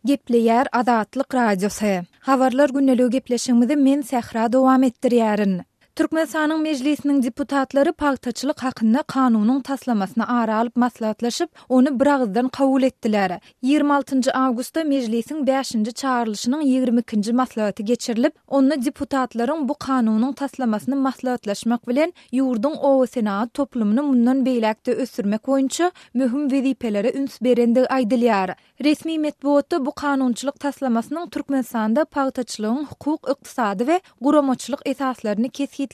Gepleýär Azatlyk Radiosy. Habarlar gündeligi gepleşigimizi men Sähra dowam etdirýärin. Türkmenistanyň Mejlisiniň deputatlary pagtaçylyk hakynda kanunyň taslamasyny ara alyp maslahatlaşyp, ony biragyzdan kabul etdiler. 26 awgustda Mejlisiň bäşinji çagyrylyşynyň 22-nji maslahaty geçirilip, onda deputatlaryň bu kanunyň taslamasyny maslahatlaşmak bilen, ýurduň obasenagat toplumyny mundan beýläk-de ösdürmek boýunça möhüm wezipelere üns berendigi aýdylýar. Resmi metbugatda bu kanunçylyk taslamasynyň Türkmenistanda pagtaçylygyň hukuk, ykdysady we guramaçylyk esaslaryny kesgitleýändigi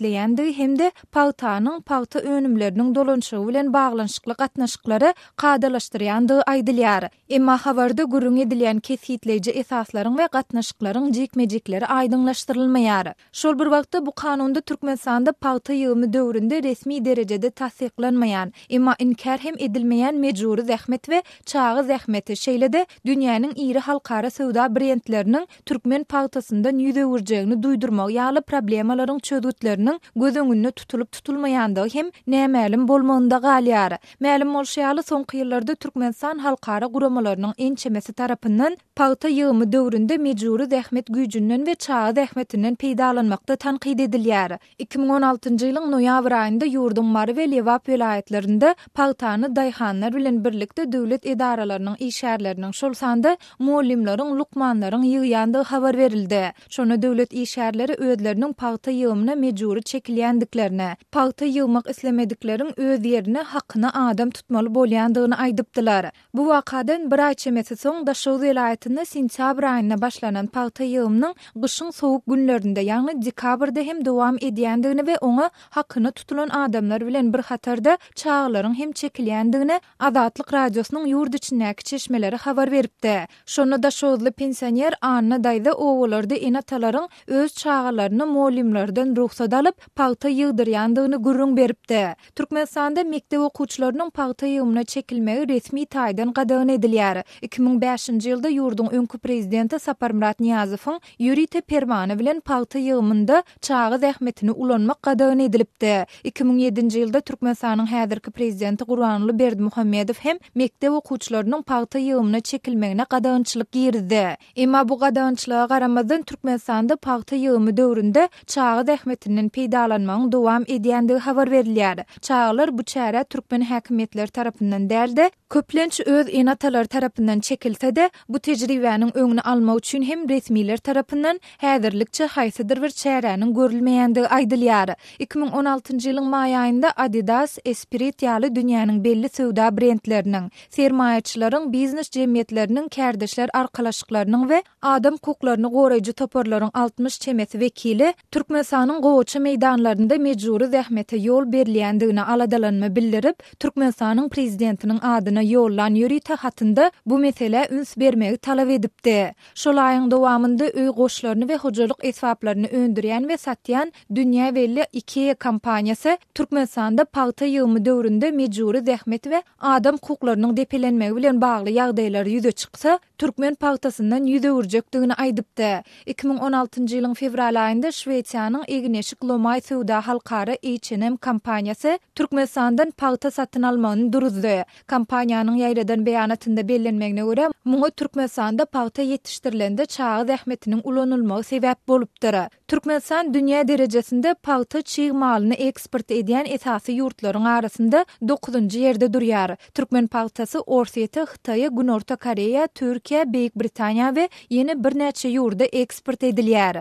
hem-de pagtanyň, pagta önümleriniň dolanyşygy bilen baglanyşykly gatnaşyklary kadalaşdyrýandygy aýdylýar. Emma habarda gürrüň edilýän kesgitleýji esaslaryň we gatnaşyklaryň jikme-jikleri aýdyňlaşdyrylmaýar. Şol bir wagtda, bu kanunda Türkmenistanda pagta ýygymy döwründe resmi derejede tassyklanmaýan, emma inkär hem edilmeýän mejbury zähmet we çaga zähmeti, şeýle-de dünýäniň iri halkara söwda brendleriniň türkmen pagtasyndan ýüz öwürjegini duýdurmagy ýaly problemalaryň çözgütleriniň göz öňünde tutulyp-tutulmaýandygy hem nämälim bolmagynda galýar. Mälim bolşy ýaly, soňky ýyllarda Türkmenistan halkara guramalarynyň ençemesi tarapyndan Pagta ýygymy döwründe mejbury zähmet güýjünden we çaga zähmetinden peýdalanmakda tankyt edilýär. 2016-njy ýylyň noýabr aýynda ýurduň Mary we Lebap welaýatlarynda pagtany daýhanlar bilen birlikde döwlet edaralarynyň işgärleriniň, şol sanda mugallymlaryň, lukmanlaryň ýygýandygy habar berildi. Şonda döwlet işgärleri özleriniň pagta ýygymyna mejbury çekilýändiklerini, pagta ýygmak islemedikleriň öz ýerine hakyna adam tutmaly bolýandygyny aýdypdylar. Bu wakadan bir aý çemesi soň Daşoguz welaýatynda sentýabr aýynda başlanan pagta ýygymynyň gyşyň sowuk günlerinde, ýagny dekabrda hem dowam edýändigini we oňa hakyna tutulan adamlar bilen bir hatarda çagalaryň hem çekilýändigini Azatlyk Radiosynyň ýurt içindäki çeşmeleri habar beripdi. Şonda daşoguzly pensioner Anna daýza obalarda ene-atalaryň öz çagalaryny mugallymlardan rugsat alyp, pagta ýygdyrýandygyny gürrüň beripdi. Türkmenistanda mekdep okuwçylarynyň pagta ýygymyna çekilmegi resmi taýdan gadagan edilýär. 2005-nji ýylda ýurduň öňki prezidenti Saparmyrat Nyýazowyň ýörite permany bilen pagta ýygymynda çaga zähmetini ulanmak gadagan edilipdi. 2007-nji ýylda Türkmenistanyň häzirki prezidenti Gurbanguly Berdimuhamedow hem mekdep okuwçylarynyň pagta ýygymyna çekilmegine gadagançylyk girizdi. Emma bu gadagançylyga garamazdan, Türkmenistanda pagta ýygymy döwründe çaga zähmetinden peýdalanmagyň dowam edýändigi habar berilýär. Çagalar bu çärä türkmen häkimiýetleri tarapyndan däl-de, köplenç öz ene-atalary tarapyndan çekilse-de, bu tejribäniň öňüni almak üçin hem resmiler tarapyndan häzirlikçe haýsydyr bir çäräniň görülmeýändigi aýdylýar. 2016-njy ýylyň maý aýynda Adidas, Esprit ýaly dünýäniň belli söwda brendleriniň, Sermaýaçylaryň, biznes jemgyýetleriniň, kärdeşler arkalaşyklarynyň we adam hukuklaryny goraýjy toparlaryň 60 çemesi wekili Türkmenistanyň gowaça meýdanlarynda mejbury zähmete ýol berilýändigine aladalanma bildirip, Türkmenistanyň Prezidentiniň adyna ýollan ýörite hatynda bu meselä üns bermegi talap edipdi. Şol aýyň dowamynda öý goşlaryny we hojalyk esbaplaryny öndürýän we satýan dünýä belli IKEA kompaniýasy Türkmenistanda pagta ýygymy döwründe mejbury zähmet we adam hukuklarynyň depelenmegi bilen bagly ýagdaýlar ýüze çyksa, türkmen pagtasyndan ýüz öwürjekdigini aýdypdy. 2016-njy ýylyň fewral aýynda Şwesiýanyň egin-eşik lomaý söwda halkara H&M kompaniýasy Türkmenistandan pagta satyn almagyny duruzdy. Kompaniýanyň ýaýradan beýanatynda bellenmegine görä, muňa Türkmenistanda pagta ýetişdirilende çaga zähmetiniň ulanylmagy sebäp bolupdyr. Türkmenistan dünýä derejesinde pagta çig malyny eksport edýän esasy ýurtlaryň arasynda dokuzynjy ýerde durýar. Türkmen pagtasy Orsýete, Hytaýa, Günorta Koreýa, Türkiýä, Beýik Britaniýa we ýene birnäçe ýurda eksport edilýär.